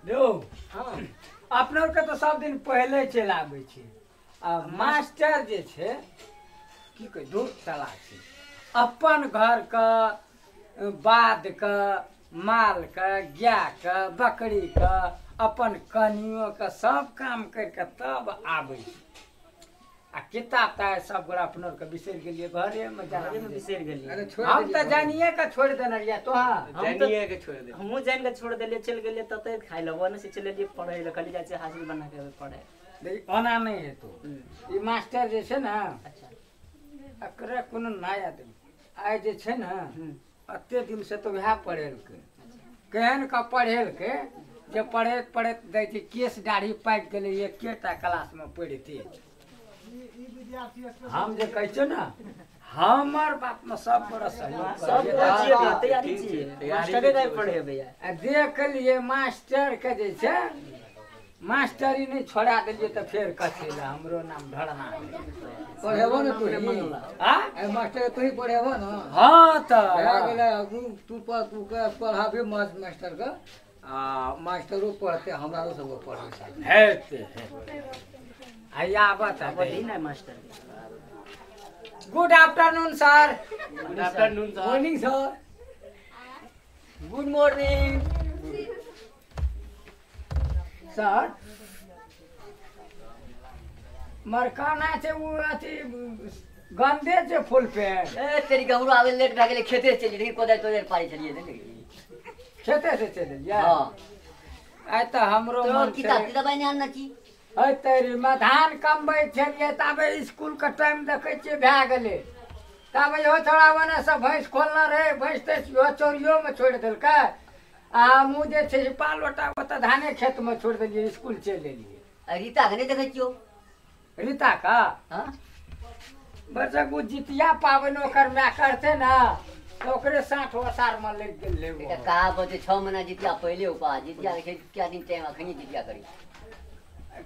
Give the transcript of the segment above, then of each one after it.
दो हां अपना के तो सब दिन पहले चल आबै छै आ मास्टर जे छै की कह दू तला छै अपन घर के बाद के माल के गाय के बकरी के अपन कनियो के सब काम करके तब आबै छै आ किताब त सब गोरा अपना के बिसरि गेलियै घरे में जाना बिसरि गेलियै। अरे छोड़ हम त जानिए के छोड़ देने रहियै तो हम जानिए के छोड़ दे हमहु जान के छोड़ देलियै चल गेलियै तते खाइ लबो ने से चल गेलियै पढ़ै ल खाली जाइ छै हाजिर बना के पढ़ै। देख ओना नहि हेतो ई मास्टर जे छै ने अच्छा एकरा कोनो नया दे आइ जे छै ने अते दिन से तो वएह पढ़ेलकै केहन का पढ़ेलकै जे पढ़ैत पढ़ैत दै छै केस दाढ़ी पाकि गेलै एकेटा क्लास में पढ़िते। हम जे कहै छियै ने हमर बाप में सब बड़ा सहयोग सब तैयारी छियै मास्टरे नहि पढ़ेबै आ देख लियै मास्टर के जे छै मास्टरी नहीं छोड़ा देलियै तऽ फेर कथी लए हमरो नाम ढड़ना पढ़ेबो ने तू आ मास्टर तू ही पढ़ेबो ने। हां तऽ भए गेलै तू तू के पढ़ाबे मास्टर के आ मास्टरो पढ़ते हमरा सबके पढ़े हेतै आया बता बोली ना master. Good afternoon sir. Good afternoon sir. Morning sir. Good morning sir. मरकाना छै उ अथी गंदे छै फुल पेंट। ए तेरी गौरो आवे लेट भए गेलै खेते चलि गेलियै कोदारि तोदारि पारै छलियै ने खेते से चलि गेलियै। हां आइ तऽ हमरो मन किताब किताब नहि आनने छी। अइ तेरी मे धान कमबै छलियै ताबे स्कूल के टाइम देखै छियै भए गेलै ताबे इहो छोड़ा ओने से भैंस खोलने रहै भैंस तैंस इहो चोरियो मे छोड़ि देलकै आ हमहूँ जे छै पाल ओटा ओतऽ धाने खेत मे छोड़ि देलियै स्कूल चलि एलियै। रीता के नहि देखै छियौ? रीता का हां बरसक ओ जितिया पाबनि ओकर माय करतै ने तऽ ओकरे साँठ ओसार मे लागि गेलै। एकटा कहावत छै 6 महीना जितिया पहिले उपा जितिया के क्या दिन टाइम अखनी जितिया करी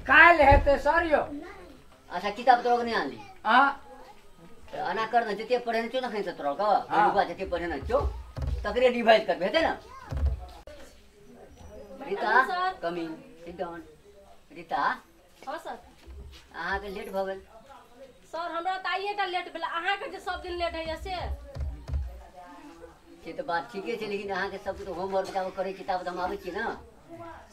काल्हि हेतै सर यौ। अच्छा किताब तोरा नहि आनली? हां एना कर ने जते पढ़ेने छौ ने अखन से तोरा के जते पढ़ेने छौ तकरे रिवाइज करबे हेतै ने। Rita coming sit down. Rita. हां सर। अहाँ के लेट भ गेल। सर हमरा त आइएटा लेट भेल अहाँ के जे सब दिन लेट होइया से तऽ बात ठीके छै लेकिन अहाँ के सब तो होमवर्क जाब करै छी ताबत हम आबै छी ने।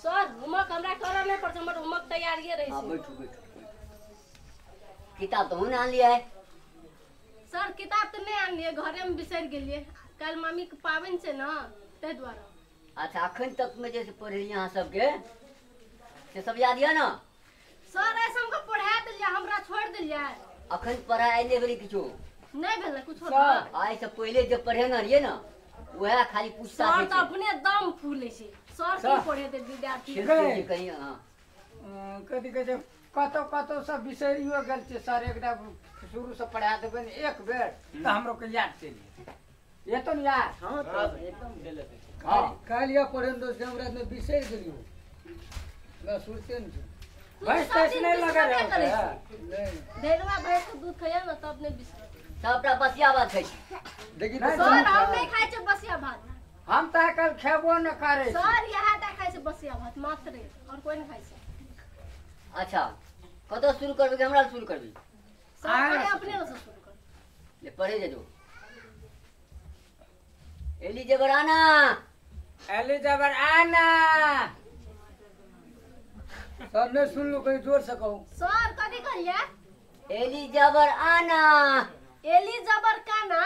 सर होमवर्क हमरा करऽ नहि पड़त हमर होमवर्क तैयारिए रहै छै। बैठू बैठू। किताब तो नहि आनलियै? सर किताब तऽ नहि आनलियै घरे में बिसरि गेलियै काल्हि मामी के पाबनि छै ने ताहि दुआरे। अच्छा अखन तक में जे पढ़ेलियै अहाँ सबके से सब याद यऽ ने? सर ऐसे हमको पढ़ा देलियै हमरा छोड़ देलियै। अखन पढ़ाइ नहि भेलै किछो? नहि भेलै कुछो। आइ से पहिले जे पढ़ेने रहियै ने वएह खाली पूछता सर तऽ अपने दम फूलै छै सर की पढ़ेतै विद्यार्थी के कहीं। हां कथी कहै छै कतौ कतौ सब बिसरियो गेल छै सर एकटा शुरू से पढ़ा देबै ने एक बेर तऽ हमरो के याद चलि जेतै। ये तो ने याद? हां तऽ एकदम भेलै। हां काल्हि या पढ़ेने दोस्त हमरा ने बिसरि गेलियो हमरा सुरते ने छै। भैंस तैंस नहि लगै रहै नहीं ढेरवा भैंस के दूध खैया ने तब नहि बिसरत। सबटा बसिया भात खाइ छी। देखी सर हम नहि खाइ छी बसिया भात। हम तऽ काल्हि खेबो न करै छी। सर इएह टा खाइ छै बसिया भात मात्रे और कोइ नहि खाइ छै। अच्छा कतऽ शुरू करबै कि हमरा शुरू करबै? सर पढ़े अपने से शुरू कर ले पढ़े जो। एली जबर आना। एली जबर आना। सर नहीं सुनलू कहीं जोर से कहू। सर कथी कहलियै? एली जबर आना। एली जबर काना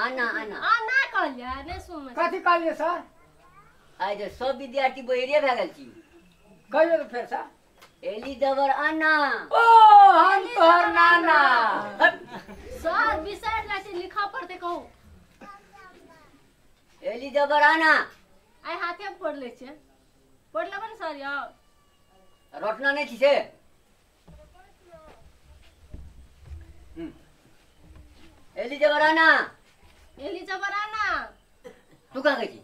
आना आना आना कहलियै नहीं सुनबै। कथी कहलियै सर? आइ जे सब विद्यार्थी बहिरे भए गेल छी। कहियो तऽ फेर सर। एली जबर आना। ओ हम तोहर नाना। सर बिसरि जाइ छै लिखऽ पड़तै कहू। एली जबर आना। आइ हाथे पढ़ लै छियै पढ़ लेबै ने सर यौ? रटना नहीं छी से? एली जबर आना। एली जबर आना। तू कहाँ गई छी?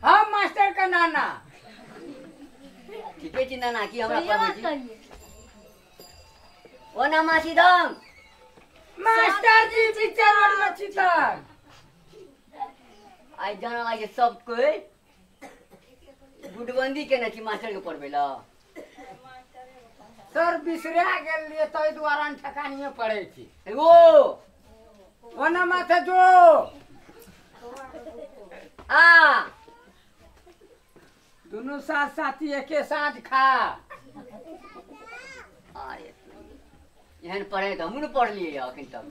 हम मास्टर का नाना। ठीके छी नाना की हमरा पढ़बै छी। ओ ना मासी दम। मास्टर जी पिक्चर रोड में छी तक। आइ जाना लागे सब कोई गुडबंदी केने छी मास्टर के पढ़बै ल। सर बिसरा गेलियै ताहि दुआरे ठकानिये पढ़ै छी। ओ ओना माथे जो आ दुनू साथ साथी एके साँझ खा। अरे एहन पढ़े तऽ हमहूँ ने पढ़लियै अखन तक।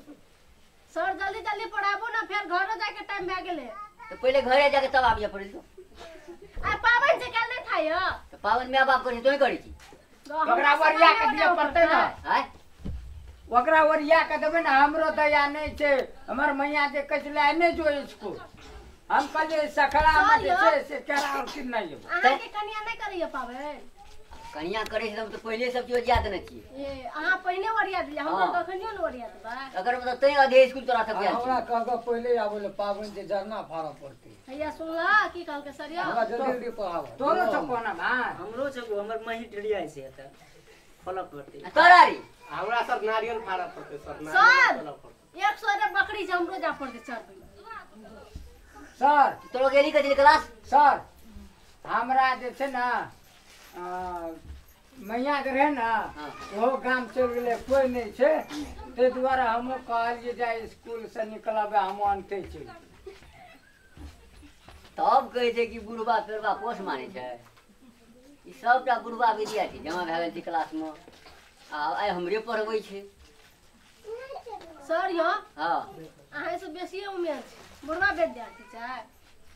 सर जल्दी जल्दी पढ़ाबू ना, फेर घरो जाके टाइम भए गेलै। तऽ पहिले घरे जाके तब आबिया पढ़ै तो। आ पाबनि छै काल्हि नहि थाय। तऽ पाबनि my बाप करै छै तोही करै छी। ओकरा ओरिया के दिअ पड़तै ने। आँय ओकरा ओरिया के देबै ने, हमरो दया नहि छै। हमर मैया जे कहै छलै नहि जो स्कूल, हम कहलियै सखड़ा मे जे छै से केरा और कि नहि जेबै। अहाँके कनिया नहि करैया पाबनि? कनिया करै छै तऽ पहिले सब चीज ओरिया देने छियै। ए अहाँ पहिने ओरिया दियै, हमरा कखनियो ने ओरिया देबै। अगर मतलब तैं अधे स्कूल तोरा सब गेल। हमरा कहलक पहिले आबै ले पाबनि जे जरना फाड़ऽ पड़तै। हैया सुनला की कहलकै सर यौ? हमरा जल्दी जल्दी पढ़ाबऽ। तोरो छौ कोना भाई? हमरो छौ, हमर मही ढेरिया छै एतऽ फलऽ पड़तै। तोरा रे हमरा सर नारियल फाड़ऽ पड़तै सर, नारियल फलऽ पड़तै। 100 रे बकरी छै, हमरो जा पड़तै चरबै। सर तोरो गेली कथी क्लास? सर हमरा जे छै ने मैया के रहे ने ओहो गाम चलि गेलै, कोइ नहि छै, ताहि दुआरे हमहूँ कहलियै जे स्कूल से निकलबै हमहूँ अनतै चलि। तब कहै छै कि बुढ़बा फेरबा पोस मानै छै। ई सबटा बुढ़बा विद्यार्थी जमा भए गेल छै क्लासमे, आ आइ हमरे पढ़बै छै। सर यौ हँ अहाँ से बेसी उमेर छै, बुढ़बा विद्यार्थी छै।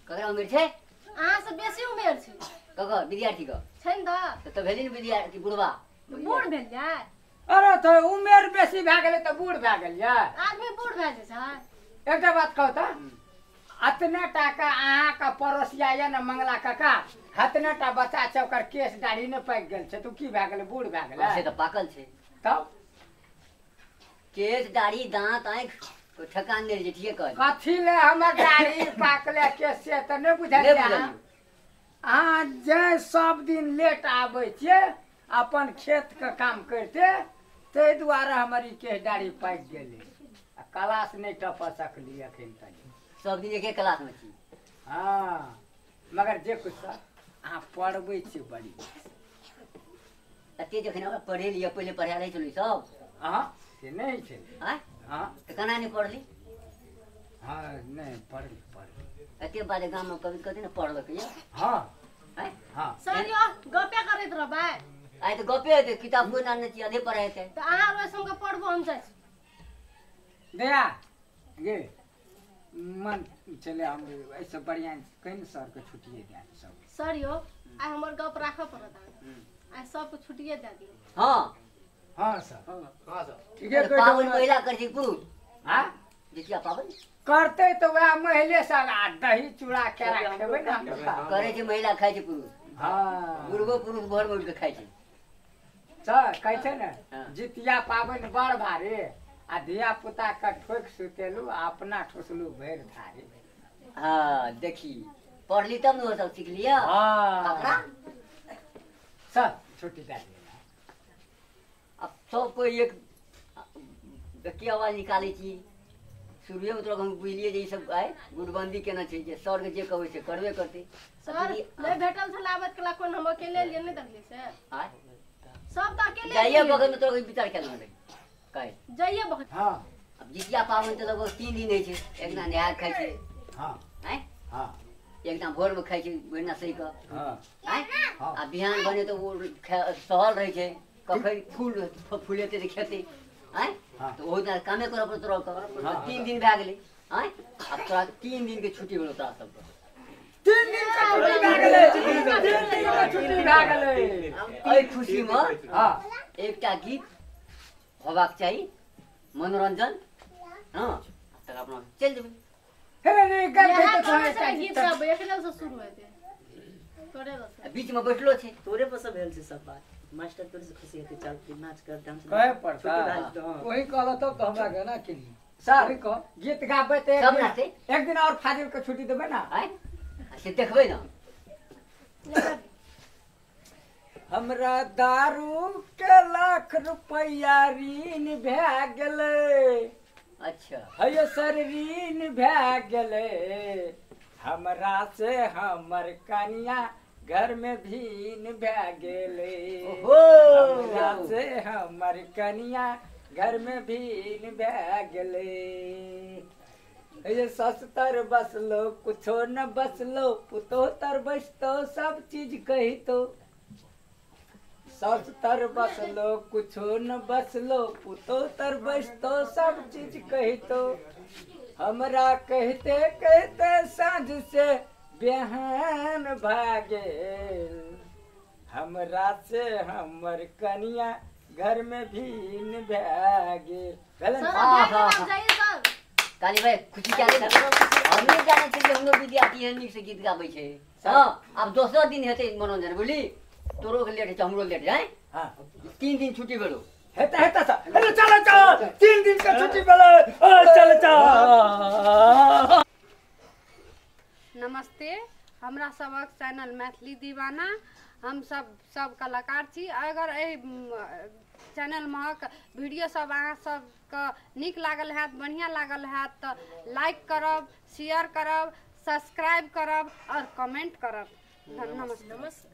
ककरा उमेर छै? अहाँ से बेसी उमेर छै। ककर विद्यार्थी के छै ने? तऽ भेली ने विद्यार्थी बुढ़बा। बूढ़ भेल जाय? अरे तऽ उमेर बेसी भए गेलै तऽ बूढ़ भए गेल यऽ। आदमी बूढ़ भए जाइ छै। एकटा बात कहू तऽ अतने टाका अहाँके पड़ोसिया यऽ ने मंगला काका, हतने टा बच्चा छै, ओकर केश दाढ़ी नहि पाकि गेल छै, तऽ की भए गेलै बूढ़ भए गेलै? से तऽ पाकल छै। तब केश दाढ़ी दाँत आँखि ठेकान नहि रहै छै। ठीके कहलियै। कथी ले हमर दाढ़ी पाकले केश से तऽ नहि बुझलियै अहाँ? जे सब दिन लेट आबै छियै अपन खेतके काम करिते, ताहि दुआरे हमर ई केश दाढ़ी पाकि गेलै आ क्लास नहि टपऽ सकलियै अखन तक। सब दिन एके क्लासमे छी। हँ मगर जे कुछ सर अहाँ पढ़बै छियै बड़ी। एते जखन हमरा पढ़े लिअ पहिले पढ़ा लै छलै सब। अहाँ से नहि छै। आँय हँ तऽ केना नहि पढ़ली? हँ नहि पढ़ली पढ़ली। एते बारे गाममे कभी कथी ने पढ़लक यऽ। हँ आँय हँ सर यौ गपे करैत रहबै? आइ तऽ गपे हेतै, किताब कोइ आनने छी, अधे पढ़े हेतै। तऽ अहाँ रोज संगे पढ़बो हम जाइ छी। दया गे मन छलै हम एहिसँ बढ़िआँ कहि ने सरके छुट्टिए दए सब। सर यौ आइ हमर गप राखऽ पड़त अहाँके, आइ सबके छुट्टिए दए दियौ। हँ हँ सर हँ सर ठीके कहै पाबनि महिला करै छै पुरुष? हँ जितिया पाबनि करतै तऽ वएह महिले सब आ दही चूड़ा केरा खेबै ने हम। करै छै महिला, खाइ छै पुरुष। हँ बुढ़बो पुरुष भोरमे उठि कऽ खाइ छै। सर कहै छै ने जितिया पाबनि बड़ भारी आ धिया पुता के ठोकि सुतेलू आ अपना ठोसलू भरि थारी। हँ देखी पढ़ली तब ने सब सिखलियै। हँ सर छुट्टी दए दियौ। अब सब कोइ एक की आवाज निकालै छी। शुरुएमे तोरा हम बुझलियै जे ई सब आइ गुटबंदी केने छै, जे सरके जे कहबै से करबे करतै। सर नहि भेटल छलै आबैत कला कोन, हम अकेले एलियै नहि देखलियै से। आँय सब तऽ अकेले जाइए बगलमे तोरा विचार केना रहै काल्हि जाइए बगल। हँ अब जितिया पाबनि तऽ लगभग 3 दिन होइ छै। एक दिना नहाय खाइ छै। हँ आँय हँ एक दिना भोरमे खाइ छै ओहिना सही कऽ। हँ आँय आ बिहान बने तऽ ओ सहल रहै छै, कखन फूल फूलेतै तऽ खेतै। आँय तऽ ओहो दिना कामे करऽ पड़तौ तोरा। 3 दिन भए गेलै। आँय आब तोरा 3 दिनके छुट्टी भेलौ तोरा सबके। 3 दिन के छुट्टी भए गेलै। 3 दिन के छुट्टी भए गेलै। एहि खुशीमे हँ एकटा गीत होबाक चाही मनोरंजन। हँ तकर अपना चलि जेबै। हे रे गप गीत सब एकरे से शुरू हेतै तोरे बस। बीचमे बैठलो छै। तोरे पर सब भेल छै सब बात। मास्टर तोरे से खुशी हेतै, चल फिर नाच कर डांस कहे पड़ता। वही कहल तब तऽ हमरा गाना केली सर गीत गाबै तऽ सब नाचतै। एक दिन और फाजिल के छुट्टी देबै ना। आँय से देखबै ना। हमरा दारू के लाख रुपैआ ऋण भए गेलै। अच्छा हयो सर ऋण भए गेलै। हमरा से हमर कनिया घर में भीन भए गेलै। ओहो। हमरा से हमर कनिया घर में भीन भए गेलै। ये सस्तर बसलो कुछो न बसलो, पुतोह तर बसतो सब चीज कहितो। सस्तर बसलो कुछो न बसलो, पुतोह तर बसतो सब चीज कहितो। हमरा कहते कहते साँझ से बिहान भए गेल, हमरा से हमर कनिया घर में भीन भए गेल। भेलै सर ने? अब भए गेल, आब जाइए सर। काली भाई खुशी क्या ना, हम नहीं जाने छे कि हमरो विद्यार्थी है नीक से गीत गाबै छै। हाँ, आब दोसर दिन हेतै मनोरंजन, बुझली? तोरो के लेट हेतै, हमरो लेट है। हाँ। 3 दिन छुट्टी भेलो। हेता हेता सर, हेलो चलो चलो, 3 दिन का छुट्टी भेलै, चलो चलो। नमस्ते, हमरा सबक चैनल मैथिली दीवाना, हम सब कलाकार छी। अगर एहि चैनल महक वीडियो सब अहाँ सबके नीक लागल हैत, बढ़िया लागल हैत तऽ लाइक करब, शेयर करब, सब्सक्राइब करब और कमेंट करब। नमस्ते। नमस्ते।